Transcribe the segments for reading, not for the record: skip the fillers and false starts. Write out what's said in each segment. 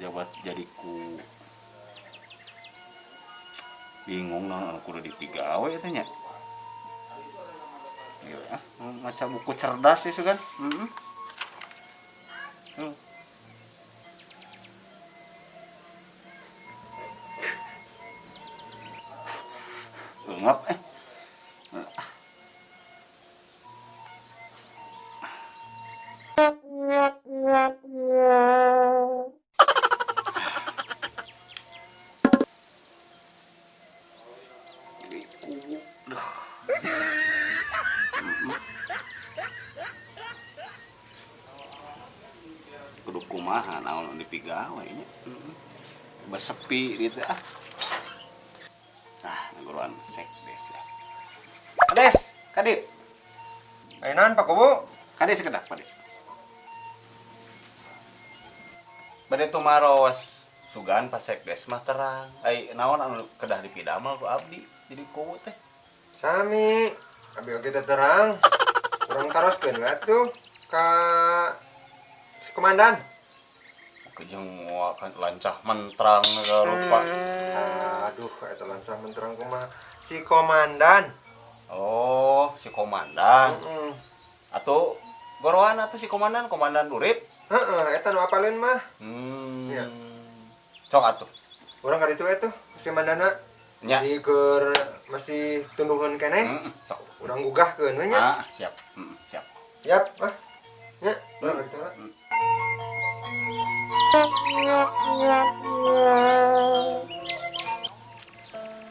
Ngajabat jadi ku bingung naon anu kudu dipigawe eta nya. Ieu ah maca buku cerdas sih sugan. Heeh. Hmm. Eungap eh. Jadi kubu. Duh. Kudu kumaha naon anu dipigawe nya. Heeh. Besepi gitu ah. Ah, ngaguruan sekdes ya. Kades, kadit. Ayo naon Pak Kubu? Kades sekedap, kadit. Bade tumaros sugan pas sekdes mah terang. Ai naon anu kedah dipidamel ku abdi jadi kuwu teh. Sami, abi oge teh terang. Urang taroskeun we atuh ka si komandan. Kejeng moal kan lancah mentrang segala rupa. Aduh, eta lancah mentrang kumaha? Si komandan. Oh, si komandan. Heeh. Atuh goroan atuh si komandan, komandan Durip. Heeh, eta nu apaleun mah. Hmm. Iya. Sok atuh. Urang ka ditu we tuh, si komandana. Nya. Si keur masih tunduhun keneh. Heeh, sok. Urang gugahkeun we nya. Ah, siap. Heeh, siap. Yap, ah. Nya, urang ka ditu lah.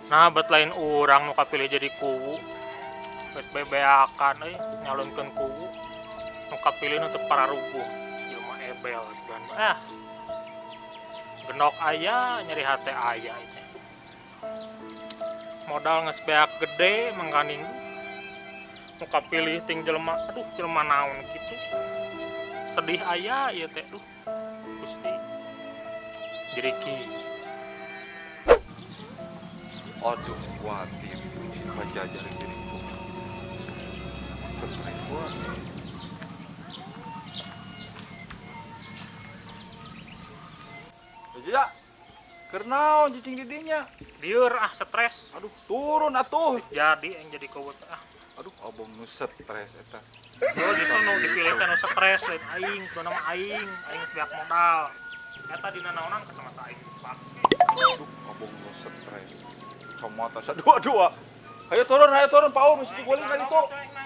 Nah, bet lain urang nu kapilih jadi kuwu. Geus bebeakan euy nyalonkeun kuwu. Nu kapilih nu teu pararuguh. Ieu mah ebel sugan. Ah. Genok aya nyeri hate aya ieu teh. Modal geus beak gede mangkaning nu kapilih ting jelema, aduh jelema naon kitu. Sedih aya ieu teh duh. Gusti. Jadi kieu. Aduh, kuatir si Pajajar jadi stres gua. Jaja, keur naon cicing di dinya? Lieur ah stres. Aduh, turun atuh. Jadi yang jadi kowot ah. Aduh, abang nu stres eta. Oh, justru nu dipilih teh nu stres lain aing, kudu nama aing, aing geus beak modal. Eta dina naonan kacamata aing dipake. Aduh, abang nu stres. Kacamata sadua-dua. Ayo turun, Paul, mesti diguling ka ditu.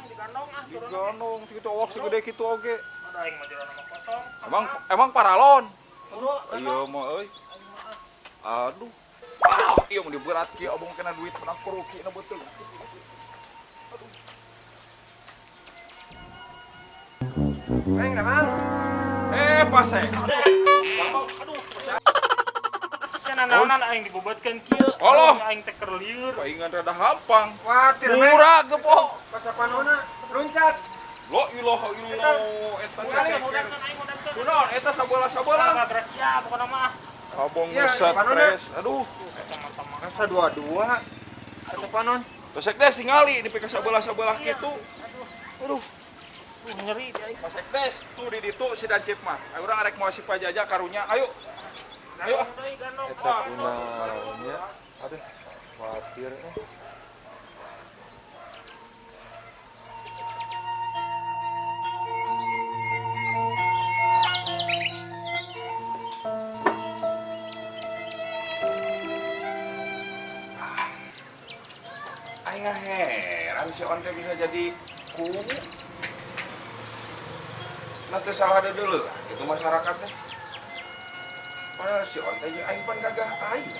Digandong ah, turun. Digandong, kitu awak segede kitu oge. Ada aing mah jerona mah kosong. Emang emang paralon. Turun. Iya mah euy. Aduh. Ah, iya mau diberat kieu abang kena duit menang keruki na betul. Meng, Damang. Pasek. Aduh. Sia nanaonan aing dibobotkeun kieu. Allah. Aing teh keur lieur. Paingan rada hampang. Kuatir, Meng. Murah gepo. Pacapanona luncat. La ilaha illallah. Eta Udah aing udah. Kunaon eta sabola-sabola. Enggak gracia pokona mah. Abang Ya, stres. Aduh. Kacamata mah. Rasa dua-dua. Kacapanon. Pasek des tingali di pika sabola-sabola kitu. Aduh. Nyeri di aing. Pasek des tuh di ditu si Dancip mah. Ayo urang arek moal si Pajaja karunya. Ayo. Ayo. Gandong deui, gandong. Eta kunaon nya. Aduh, khawatir eh. Aing heran si Onte bisa jadi kuwu. Nanti salah ada dulu lah, itu masyarakat teh. Padahal si Onte jeung aing pan gagah aing.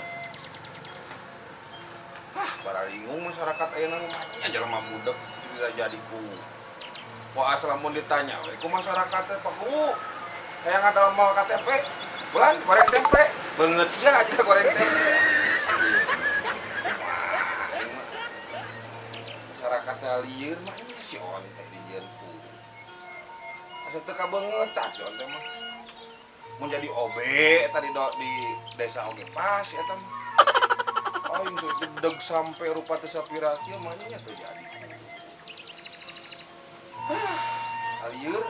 Hah, baralingung masyarakat ayeuna mah nya jelema budek bisa jadi kuwu. Wah, asal lamun ditanya we ku masyarakat teh Pak Kuwu. Hayang ngadamel KTP, bulan goreng tempe, beungeut sia aja goreng tempe. Masyarakat lieur mah nya si Onte dijieun kuwu. Asa teu kabeungeut si Onte mah. Mun jadi OB tadi di desa oge pas eta mah. Aing teh gedeg sampe rupa teh sapira kieu mah nya teu jadi. Hah, lieur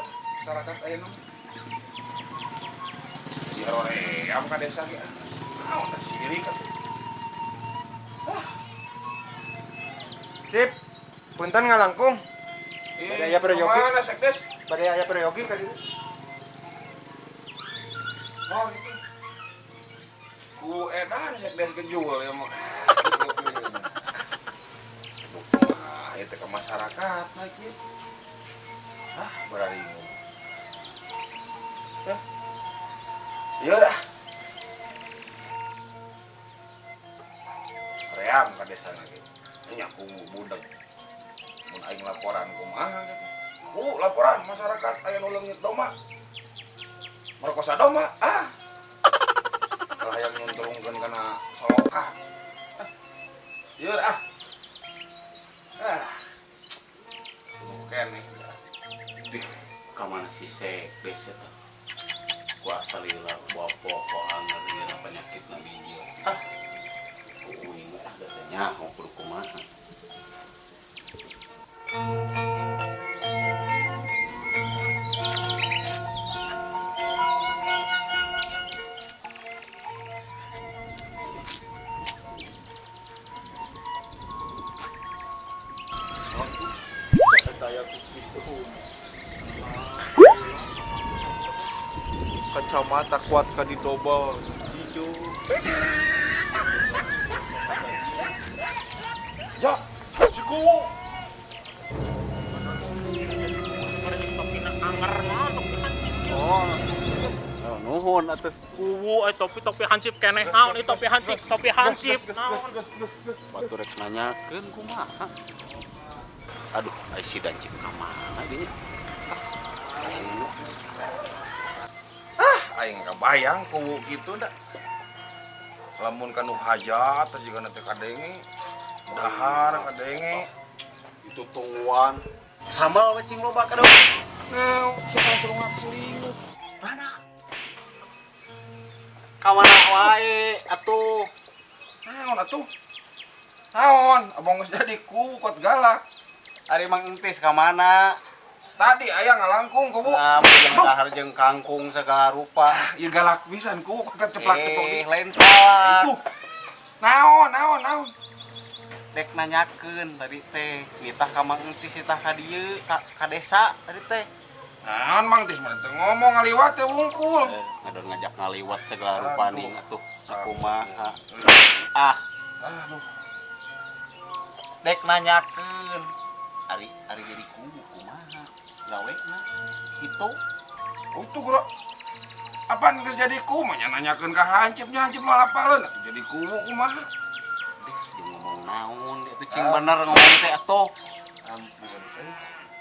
masyarakat ayeuna mah. Di aroream ka desa ge. Naon teh sirik atuh. Sip. Punten ngalangkung. Bade aya peryogi. Mana sekdes? Bade aya peryogi ka ditu. Oh gitu. Ku edan sekdes kejul ya mah. Ah, ieu teh ke masyarakat naik ieu. Ah, bararingung. Ya. Ieu dah. Ream ka desa lagi. Nya ku budeg. Mun aing laporan kumaha gitu. Ku laporan masyarakat aya nu leungit domba. Merkosa domba, ah. Kalau hayang nyuntelungkeun kana soloka. Ieu ah. Ah. Keneh. Dih, ka mana si sekdes eta? Ku asa lila bawa pokok anger ieu penyakitna bijil. Ah. Ku uing ah da teh nyaho kudu kumaha. Kacamata kuat ka didobel hijau. Ya, ciku. Oh, nuhun atuh. Kuwu topi-topi hansip keneh naon ieu topi hansip, topi hansip naon. Batur rek nanyakeun kumaha. Aduh, ai si Dancip ka mana dinya? Ah, aing kabayang kuwu kitu da. Lamun kanu hajat teh jigana teh kadenge. Dahar kadenge. Itu tungguan. Sambal we cing loba ka deui. Nah, siapa tulungan selingut. Rana. Ka mana wae atuh? Naon atuh? Naon, abang geus jadi kuwu kuat galak. Ari Mang Entis ka mana? Tadi aya ngalangkung kuwu. Nah, jeung dahar jeung kangkung segala rupa. Ieu galak pisan kuwu keteplak-ceplok Eh, lain salah. Itu. Naon, naon, naon. Dek nanyakeun tadi teh, nitah ka Mang Entis nitah ka dieu ka desa tadi teh. Naon Mang Entis mah teu ngomong ngaliwat teh wungkul. Ngadon ngajak ngaliwat segala rupa nih atuh. Kumaha. Ah, aduh. Dek nanyakeun. Ari ari jadi kuwu kumaha? Gawena kitu. Utuh gua. Apaan geus jadi kuwu mah nya nanyakeun ka hansip nya hansip mah lapaleun atuh jadi kuwu kumaha? Deh, jeung ngomong naon atuh cing bener ngomong teh atuh. Ampun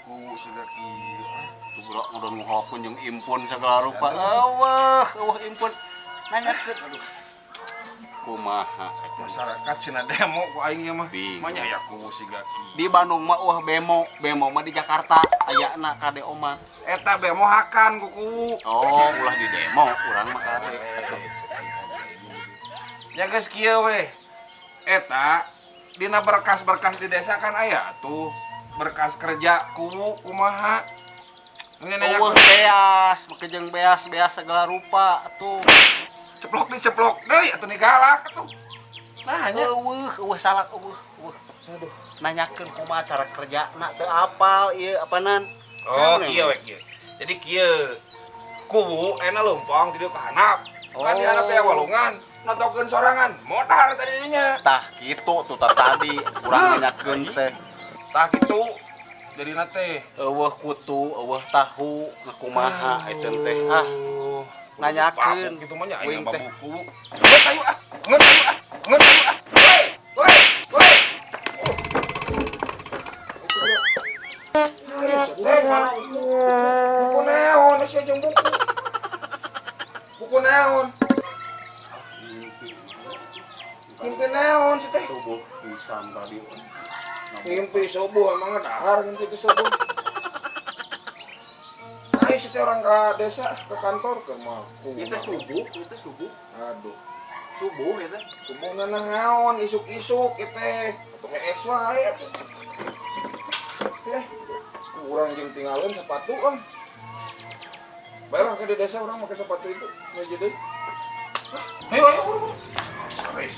kuwu siga kieu. Tuh bro ngudon ngohokun jeung impun segala rupa. Eueuh, eueuh impun nanyakeun. Aduh. Kumaha masyarakat sina demo ku aing ieu mah. Mah nya aya kuwu siga kieu. Di Bandung mah eueuh bemo, bemo mah di Jakarta ayana kade omat. Eta bemo hakan ku kuwu. Oh, ulah di demo urang mah kade. Ya geus kieu we. Eta dina berkas-berkas di desa kan aya tuh berkas kerja kuwu kumaha. Eueuh beas, make jeung beas-beas segala rupa atuh. Ceplok diceplok deui atuh ni galak atuh. Nah nya eueuh, eueuh salak eueuh, eueuh. Aduh, nanyakeun kumaha cara kerjana teu apal ieu apanan. Oh, kieu we kieu. Jadi kieu. Kuwu enak leumpang ti dieu ka handap. Kan di handap aya walungan, notokeun sorangan, modar tadi dinya. Tah kitu tuh tadi urang nanyakeun teh. Tah kitu jadina teh. Eueuh kutu, eueuh tahu, kumaha eta teh. Ah. Nanyakeun kitu mah nya aing babu kuwu. Geus ayo ah, geus ayo ah, geus ayo ah. Woi, woi, woi. Buku naon sia jeung buku. Buku naon? Mimpi naon sih teh? Subuh pisan tadi. Mimpi subuh emang dahar mimpi itu subuh. Ai si teh orang ke desa ke kantor ke mah. Itu subuh, itu subuh. Aduh. Subuh eta. Subuh nanaon isuk-isuk ieu teh. Atuh hees wae atuh. Urang jeung tinggalin sepatu ah. Baiklah ke di desa orang pakai sepatu itu. Meja deui. Ayo, ayo, buru, buru. Wes.